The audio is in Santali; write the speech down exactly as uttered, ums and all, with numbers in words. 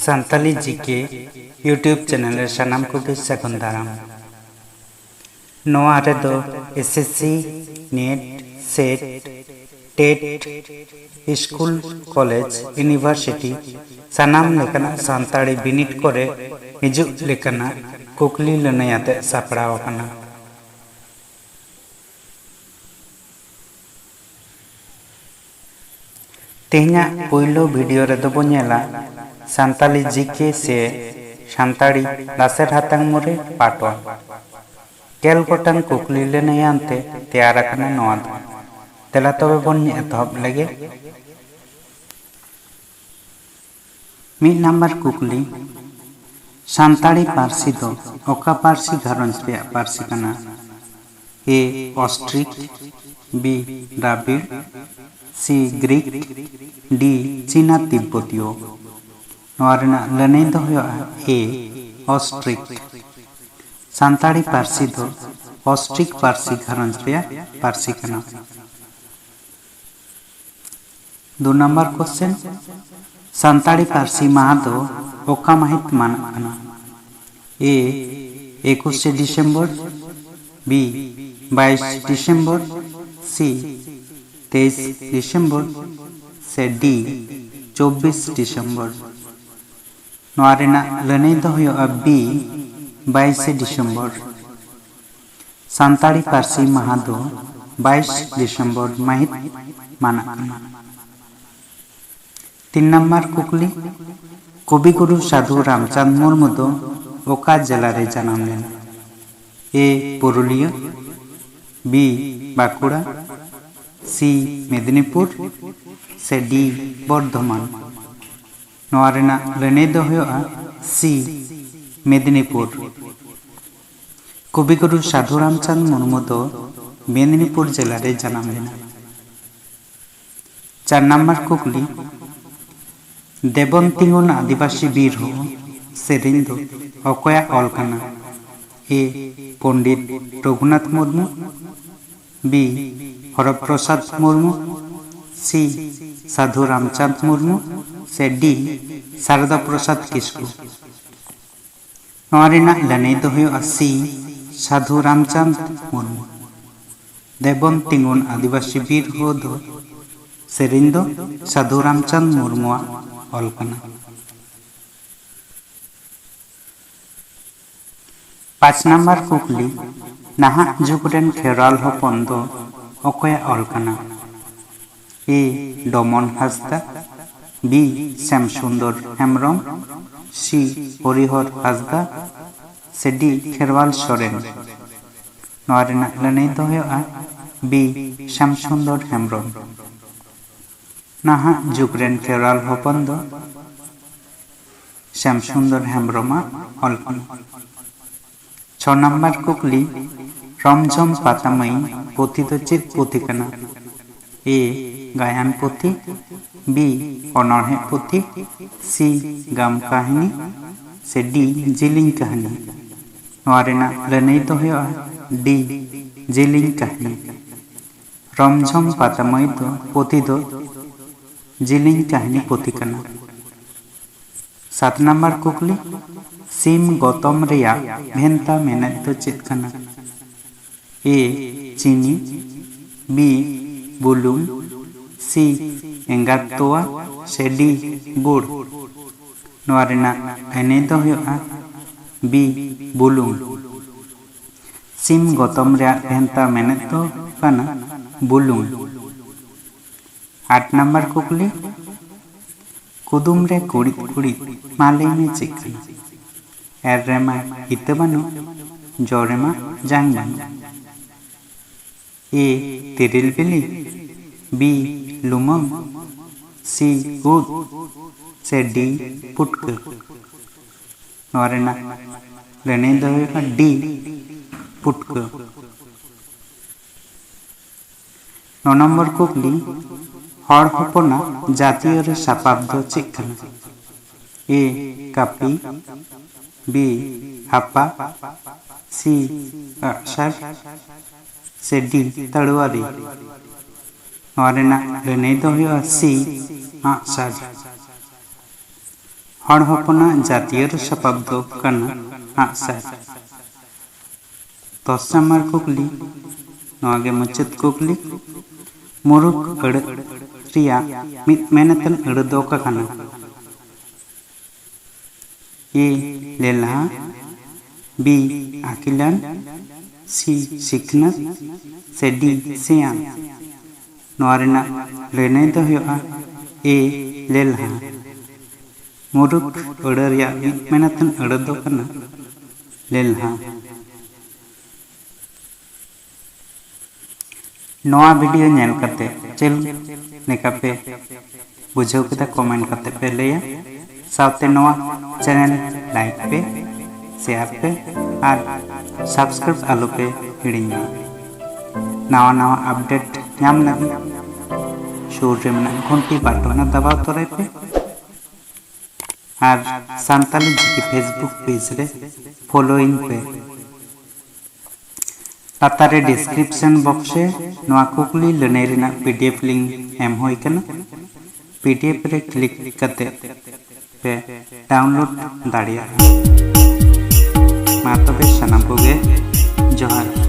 ᱥᱟᱱᱛᱟᱞᱤ ᱡᱤ ᱠᱮ YouTube ᱪᱮᱱᱮᱞ ᱨᱮ ᱥᱟᱱᱟᱢ ᱠᱚᱜᱮ ᱥᱟᱹᱜᱩᱱ ᱫᱟᱨᱟᱢ᱾ ᱱᱚᱣᱟ ᱨᱮᱫᱚ S S C, net, set, TET, school, college, university, ᱥᱟᱱᱟᱢ ᱞᱮᱠᱟᱱᱟᱜ ᱥᱟᱱᱛᱟᱲᱤ ᱵᱤᱱᱤᱰ ᱠᱚᱨᱮ ᱦᱤᱡᱩᱜ ᱞᱮᱠᱟᱱᱟᱜ ᱠᱩᱠᱞᱤ ᱞᱟᱹᱱᱟᱹᱭ ᱟᱛᱮ ᱥᱟᱯᱲᱟᱣ ᱟᱠᱟᱱᱟ᱾ ᱛᱮᱦᱮᱧᱟᱜ ᱯᱩᱭᱞᱩ ᱵᱷᱤᱰᱤᱭᱳ ᱨᱮᱫᱚ ᱵᱚᱱ ᱧᱮᱞᱟ ᱥᱟᱱᱛᱟᱞᱤ ᱡᱤ ᱠᱮ ᱥᱮ ᱥᱟᱱᱛᱟᱲᱤ ᱞᱟᱥᱮᱨ ᱦᱟᱛᱟᱝ ᱢᱩᱨᱟᱹᱭ ᱯᱟᱴ ᱚᱣᱟᱱ᱾ ᱜᱮᱞ ᱜᱚᱴᱟᱝ ᱠᱩᱠᱞᱤ ᱞᱟᱹᱱᱟᱹᱭ ᱟᱱᱛᱮ ᱛᱮᱭᱟᱨ ᱟᱠᱟᱱᱟ ᱱᱚᱣᱟ ᱫᱚ᱾ ᱫᱮᱞᱟ ᱛᱚᱵᱮ ᱵᱚᱱ ᱮᱛᱚᱦᱚᱵ ᱞᱮᱜᱮ᱾ ᱢᱤᱫ ᱱᱟᱢᱵᱟᱨ ᱠᱩᱠᱞᱤ, ᱥᱟᱱᱛᱟᱲᱤ ᱯᱟᱹᱨᱥᱤ ᱫᱚ ᱚᱠᱟ ᱯᱟᱹᱨᱥᱤ ᱜᱷᱟᱨᱚᱸᱡᱽ ᱨᱮᱭᱟᱜ ᱯᱟᱹᱨᱥᱤ ᱠᱟᱱᱟ? ᱮ ᱚᱥᱴᱨᱤᱠ, ᱵᱤ ᱫᱨᱟᱵᱤᱲ, ᱥᱤ ᱜᱨᱤᱠ, ᱰᱤ ᱪᱤᱱᱟ ᱛᱤᱵᱵᱚᱛᱤᱭᱚ᱾ ᱱᱚᱣᱟ ᱨᱮᱱᱟᱜ ᱞᱟᱹᱱᱟᱹᱭ ᱫᱚ ᱦᱩᱭᱩᱜᱼᱟ ᱮ ᱚᱥᱴᱨᱤᱠ᱾ ᱥᱟᱱᱛᱟᱲᱤ ᱯᱟᱹᱨᱥᱤ ᱫᱚ ᱚᱥᱴᱨᱤᱠ ᱯᱟᱹᱨᱥᱤ ᱜᱷᱟᱨᱚᱸᱡᱽ ᱨᱮᱭᱟᱜ ᱯᱟᱹᱨᱥᱤ ᱠᱟᱱᱟ᱾ ᱫᱩ ᱱᱟᱢᱵᱟᱨ ᱠᱚᱥᱪᱮᱱ, ᱥᱟᱱᱛᱟᱲᱤ ᱯᱟᱹᱨᱥᱤ ᱢᱟᱦᱟ ᱫᱚ ᱚᱠᱟ ᱢᱟᱹᱦᱤᱛ ᱢᱟᱱᱟᱜ ᱠᱟᱱᱟ? ᱮ ᱮᱠᱩᱥᱮ ᱰᱤᱥᱮᱢᱵᱚᱨ, ᱵᱤ ᱵᱟᱭᱤᱥ ᱰᱤᱥᱮᱢᱵᱚᱨ, ᱥᱤ ᱛᱮᱭᱤᱥ ᱰᱤᱥᱮᱢᱵᱚᱨ, ᱥᱮ ᱰᱤ ᱪᱚᱵᱵᱤᱥ ᱰᱤᱥᱮᱢᱵᱚᱨ᱾ ᱱᱚᱣᱟ ᱨᱮᱱᱟᱜ ᱞᱟᱹᱱᱟᱹᱭ ᱫᱚ ᱦᱩᱭᱩᱜᱼᱟ ᱵᱤ ᱵᱟᱭᱤᱥᱮ ᱰᱤᱥᱮᱢᱵᱚᱨ᱾ ᱥᱟᱱᱛᱟᱲᱤ ᱯᱟᱹᱨᱥᱤ ᱢᱟᱦᱟ ᱫᱚ ᱵᱟᱭᱤᱥ ᱰᱤᱥᱮᱢᱵᱚᱨ ᱢᱟᱹᱦᱤᱛ ᱢᱟᱱᱟᱜ ᱠᱟᱱᱟ᱾ ᱛᱤᱱ ᱱᱟᱢᱵᱟᱨ ᱠᱩᱠᱞᱤ, ᱠᱚᱵᱤᱜᱩᱨᱩ ᱥᱟᱹᱫᱷᱩ ᱨᱟᱢᱪᱟᱸᱫᱽ ᱢᱩᱨᱢᱩ ᱫᱚ ᱚᱠᱟ ᱡᱮᱞᱟ ᱨᱮ ᱡᱟᱱᱟᱢ ᱞᱮᱱᱟ? ᱮ ᱯᱩᱨᱩᱞᱤᱭᱟᱹ, ᱵᱤ ᱵᱟᱸᱠᱩᱲᱟ, ᱥᱤ ᱢᱮᱫᱽᱱᱤᱯᱩᱨ, ᱥᱮ ᱰᱤ ᱵᱚᱨᱫᱷᱚᱢᱟᱱ᱾ ᱱᱚᱣᱟ ᱨᱮᱱᱟᱜ ᱞᱟᱹᱱᱟᱹᱭ ᱫᱚ ᱦᱩᱭᱩᱜᱼᱟ ᱥᱤ ᱢᱮᱫᱽᱱᱤᱯᱩᱨ᱾ ᱠᱚᱵᱤᱜᱩᱨᱩ ᱥᱟᱹᱫᱷᱩ ᱨᱟᱢᱪᱟᱸᱫᱽ ᱢᱩᱨᱢᱩ ᱫᱚ ᱢᱮᱫᱽᱱᱤᱯᱩᱨ ᱡᱮᱞᱟ ᱨᱮ ᱡᱟᱱᱟᱢ ᱞᱮᱱᱟ᱾ ᱪᱟᱨ ᱱᱟᱢᱵᱟᱨ ᱠᱩᱠᱞᱤ, ᱫᱮᱵᱚᱱ ᱛᱤᱸᱜᱩᱱ ᱟᱹᱫᱤᱵᱟᱹᱥᱤ ᱵᱤᱨ ᱦᱚᱸ ᱥᱮᱨᱮᱧ ᱫᱚ ᱚᱠᱚᱭᱟᱜ ᱚᱞ ᱠᱟᱱᱟ? ᱮ ᱯᱚᱱᱰᱤᱛ ᱨᱚᱜᱷᱩᱱᱟᱛᱷ ᱢᱩᱨᱢᱩ, ᱵᱤ ᱦᱚᱨᱚᱯᱨᱚᱥᱟᱫᱽ ᱢᱩᱨᱢᱩ, ᱥᱤ ᱥᱟᱹᱫᱷᱩ ᱨᱟᱢᱪᱟᱸᱫᱽ ᱢᱩᱨᱢᱩ, ᱥᱮ ᱰᱤ ᱥᱟᱨᱚᱫᱟ ᱯᱨᱚᱥᱟᱫᱽ ᱠᱤᱥᱠᱩ? ᱱᱚᱣᱟ ᱨᱮᱱᱟᱜ ᱞᱟᱹᱱᱟᱹᱭ ᱫᱚ ᱦᱩᱭᱩᱜᱼᱟ ᱥᱤ ᱥᱟᱹᱫᱷᱩ ᱨᱟᱢᱪᱟᱸᱫᱽ ᱢᱩᱨᱢᱩ᱾ ᱫᱮᱵᱚᱱ ᱛᱤᱸᱜᱩᱱ ᱟᱹᱫᱤᱵᱟᱹᱥᱤ ᱵᱤᱨ ᱦᱳ ᱫᱚ ᱥᱮᱨᱮᱧ ᱫᱚ ᱥᱟᱹᱫᱷᱩ ᱨᱟᱢᱪᱟᱸᱫᱽ ᱢᱩᱨᱢᱩᱣᱟᱜ ᱚᱞ ᱠᱟᱱᱟ᱾ ᱯᱟᱸᱪ ᱱᱟᱢᱵᱟᱨ ᱠᱩᱠᱞᱤ, ᱱᱟᱦᱟᱜ ᱡᱩᱜᱽ ᱨᱮᱱ ᱠᱷᱮᱨᱣᱟᱞ ᱦᱚᱯᱚᱱ ᱫᱚ ᱚᱠᱚᱭᱟᱜ ᱚᱞ ᱠᱟᱱᱟ? ᱮ ᱰᱚᱢᱚᱱ ᱦᱟᱸᱥᱫᱟ, ᱵᱤ ᱥᱭᱟᱢ ᱥᱩᱱᱫᱚᱨ ᱦᱮᱢᱵᱨᱚᱢ, ᱥᱤ ᱦᱚᱨᱤᱦᱚᱨ ᱦᱟᱸᱥᱫᱟ, ᱥᱮ ᱰᱤ ᱠᱷᱮᱨᱣᱟᱞ ᱥᱚᱨᱮᱱ? ᱱᱚᱣᱟ ᱨᱮᱱᱟᱜ ᱞᱟᱹᱱᱟᱹᱭ ᱫᱚ ᱦᱩᱭᱩᱜᱼᱟ ᱵᱤ ᱥᱭᱟᱢ ᱥᱩᱱᱫᱚᱨ ᱦᱮᱢᱵᱨᱚᱢ᱾ ᱱᱟᱦᱟᱜ ᱡᱩᱜᱽ ᱨᱮᱱ ᱠᱷᱮᱨᱣᱟᱞ ᱦᱚᱯᱚᱱ ᱫᱚ ᱥᱭᱟᱢ ᱥᱩᱱᱫᱚᱨ ᱦᱮᱢᱵᱨᱚᱢᱟᱜ ᱚᱞ ᱠᱟᱱᱟ᱾ ᱪᱷᱚ ᱱᱟᱢᱵᱟᱨ ᱠᱩᱠᱞᱤ, ᱨᱚᱢᱡᱷᱚᱢ ᱯᱟᱛᱟ ᱢᱟᱹᱭ ᱯᱩᱛᱷᱤ ᱫᱚ ᱪᱮᱫ ᱯᱩᱛᱷᱤ ᱠᱟᱱᱟ? ᱮ ᱜᱟᱭᱟᱱ ᱯᱩᱛᱷᱤ, ᱵᱤ ᱚᱱᱚᱬᱦᱮ ᱯᱩᱛᱷᱤ, ᱥᱤ ᱜᱟᱢ ᱠᱟᱹᱦᱱᱤ, ᱥᱮ ᱰᱤ ᱡᱤᱞᱤᱧ ᱠᱟᱹᱦᱱᱤ? ᱱᱚᱣᱟ ᱨᱮᱱᱟᱜ ᱞᱟᱹᱱᱟᱹᱭ ᱫᱚ ᱦᱩᱭᱩᱜᱼᱟ ᱰᱤ ᱡᱤᱞᱤᱧ ᱠᱟᱹᱦᱱᱤ᱾ ᱨᱚᱢᱡᱷᱚᱢ ᱯᱟᱛᱟ ᱢᱟᱹᱭ ᱫᱚ ᱯᱩᱛᱷᱤ ᱫᱚ ᱡᱤᱞᱤᱧ ᱠᱟᱹᱦᱱᱤ ᱯᱩᱛᱷᱤ ᱠᱟᱱᱟ᱾ ᱥᱟᱛ ᱱᱟᱢᱵᱟᱨ ᱠᱩᱠᱞᱤ, ᱥᱤᱢ ᱜᱚᱛᱚᱢ ᱨᱮᱭᱟᱜ ᱵᱷᱮᱱᱛᱟ ᱢᱮᱱᱮᱛ ᱫᱚ ᱪᱮᱫ ᱠᱟᱱᱟ? ᱮ ᱪᱤᱱᱤ, ᱵᱤ ᱵᱩᱞᱩᱝ, ᱥᱤ ᱮᱸᱜᱟᱛ ᱛᱚᱣᱟ, ᱥᱮ ᱰᱤ ᱜᱩᱲ? ᱱᱚᱣᱟ ᱨᱮᱱᱟᱜ ᱞᱟᱹᱱᱟᱹᱭ ᱫᱚ ᱦᱩᱭᱩᱜᱼᱟ ᱵᱤ ᱵᱩᱞᱩᱝ᱾ ᱥᱤᱢ ᱜᱚᱛᱚᱢ ᱨᱮᱭᱟᱜ ᱵᱷᱮᱱᱛᱟ ᱢᱮᱱᱮᱛ ᱫᱚ ᱠᱟᱱᱟ ᱵᱩᱞᱩᱝ᱾ ᱟᱴ ᱱᱟᱢᱵᱟᱨ ᱠᱩᱠᱞᱤ, ᱠᱩᱫᱩᱢ ᱨᱮ ᱠᱩᱲᱤᱫ ᱠᱩᱲᱤᱫ, ᱢᱟ ᱞᱟᱹᱭ ᱢᱮ ᱪᱮᱫ ᱠᱟᱱᱟ? ᱮᱨ ᱨᱮᱢᱟ ᱤᱛᱟᱹ ᱵᱟᱹᱱᱩᱜ, ᱡᱚ ᱨᱮᱢᱟ ᱡᱟᱝ ᱵᱟᱹᱱᱩᱜ᱾ ᱮ ᱛᱮᱨᱮᱞ ᱵᱤᱞᱤ, ᱵᱤ ᱞᱩᱢᱟᱹᱝ, ᱥᱤ ᱩᱫ, ᱥᱮ ᱰᱤ ᱯᱩᱴᱠᱟᱹ? ᱱᱚᱣᱟ ᱨᱮᱱᱟᱜ ᱞᱟᱹᱱᱟᱹᱭ ᱫᱚ ᱦᱩᱭᱩᱜ ᱠᱟᱱᱟ ᱰᱤ ᱯᱩᱴᱠᱟᱹ᱾ ᱱᱚ ᱱᱚᱢᱵᱚᱨ ᱠᱩᱠᱞᱤ, ᱦᱚᱲ ᱦᱚᱯᱚᱱᱟᱜ ᱡᱟᱹᱛᱤᱭᱟᱹᱨᱤ ᱥᱟᱯᱟᱵ ᱫᱚ ᱪᱮᱫ ᱠᱟᱱᱟ? ᱮ ᱠᱟᱹᱯᱤ, ᱵᱤ ᱦᱟᱯᱟ, ᱥᱤ ᱟᱜᱼᱥᱟᱨ, ᱥᱮ ᱰᱤ ᱛᱟᱹᱲᱣᱟᱨᱤ? ᱱᱚᱣᱟ ᱨᱮᱱᱟᱜ ᱞᱟᱹᱱᱟᱹᱭ ᱫᱚ ᱦᱩᱭᱩᱜᱼᱟ ᱥᱤ ᱟᱜᱼᱥᱟᱨ᱾ ᱦᱚᱲ ᱦᱚᱯᱚᱱᱟᱜ ᱡᱟᱹᱛᱤᱭᱟᱹᱨᱤ ᱥᱟᱯᱟᱵ ᱫᱚ ᱠᱟᱱᱟ ᱟᱜᱼᱥᱟᱨ᱾ ᱫᱚᱥ ᱱᱟᱢᱵᱟᱨ ᱠᱩᱠᱞᱤ, ᱱᱚᱣᱟ ᱜᱮ ᱢᱩᱪᱟᱹᱫ ᱠᱩᱠᱞᱤ, ᱢᱩᱨᱩᱠ ᱟᱹᱲᱟᱹ ᱨᱮᱭᱟᱜ ᱢᱤᱫ ᱢᱮᱱᱮᱛᱟᱱ ᱟᱹᱲᱟᱹ ᱫᱚ ᱚᱠᱟ ᱠᱟᱱᱟ? ᱮ ᱞᱮᱞᱦᱟ, ᱵᱤ ᱟᱹᱠᱤᱞᱟᱱ, ᱥᱤ ᱥᱤᱠᱷᱱᱟᱹᱛ, ᱥᱮ ᱰᱤ ᱥᱮᱭᱟᱱ? ᱱᱚᱣᱟ ᱨᱮᱱᱟᱜ ᱞᱟᱹᱱᱟᱹᱭ ᱫᱚ ᱦᱩᱭᱩᱜᱼᱟ ᱮ ᱞᱮᱞᱦᱟ᱾ ᱢᱩᱨᱩᱠ ᱟᱹᱲᱟᱹ ᱨᱮᱭᱟᱜ ᱢᱤᱫ ᱢᱮᱱᱮᱛᱟᱱ ᱟᱹᱲᱟᱹ ᱫᱚ ᱠᱟᱱᱟ ᱞᱮᱞᱦᱟ᱾ ᱱᱚᱣᱟ ᱵᱷᱤᱰᱤᱭᱳ ᱧᱮᱞ ᱠᱟᱛᱮ ᱪᱮᱫ ᱞᱮᱠᱟ ᱯᱮ ᱵᱩᱡᱷᱟᱹᱣ ᱠᱮᱫᱟ, ᱠᱚᱢᱮᱱᱴ ᱠᱟᱛᱮ ᱯᱮ ᱞᱟᱹᱭᱟ᱾ ᱥᱟᱶᱛᱮ ᱱᱚᱣᱟ ᱪᱮᱱᱮᱞ ᱞᱟᱭᱤᱠ ᱯᱮ, ᱥᱮᱭᱟᱨ ᱯᱮ ᱟᱨ ᱥᱟᱵᱥᱠᱨᱟᱭᱤᱵ ᱟᱞᱚ ᱯᱮ ᱦᱤᱲᱤᱧ ᱢᱟ᱾ ᱱᱟᱣᱟ ᱱᱟᱣᱟ ᱟᱯᱰᱮᱴ ᱧᱟᱢ ᱞᱟᱹᱜᱤᱫ ᱥᱩᱨ ᱨᱮ ᱢᱮᱱᱟᱜ ᱜᱷᱚᱱᱴᱤ ᱵᱟᱴᱚᱱ ᱦᱚᱸ ᱫᱟᱵᱟᱣ ᱛᱚᱨᱟᱭ ᱯᱮ ᱟᱨ ᱥᱟᱱᱛᱟᱞᱤ ᱡᱤᱠᱤ ᱯᱷᱮᱥᱵᱩᱠ ᱯᱮᱡᱽ ᱨᱮ ᱯᱷᱚᱞᱳᱭᱤᱝ ᱯᱮ᱾ ᱞᱟᱛᱟᱨ ᱨᱮ ᱰᱤᱥᱠᱨᱤᱯᱥᱚᱱ ᱵᱚᱠᱥ ᱨᱮ ᱱᱚᱣᱟ ᱠᱩᱠᱞᱤ ᱞᱟᱹᱱᱟᱹᱭ ᱨᱮᱱᱟᱜ ᱯᱤᱰᱤᱮᱯᱷ ᱞᱤᱝᱠ ᱮᱢ ᱦᱩᱭ ᱠᱟᱱᱟ᱾ ᱯᱤᱰᱤᱮᱯᱷ ᱨᱮ ᱠᱞᱤᱠ ᱠᱟᱛᱮ ᱯᱮ ᱰᱟᱣᱩᱱᱞᱳᱰ ᱫᱟᱲᱮᱭᱟᱜᱼᱟ᱾ ᱢᱟ ᱛᱚᱵᱮ ᱥᱟᱱᱟᱢ ᱠᱚᱜᱮ ᱡᱚᱦᱟᱨ᱾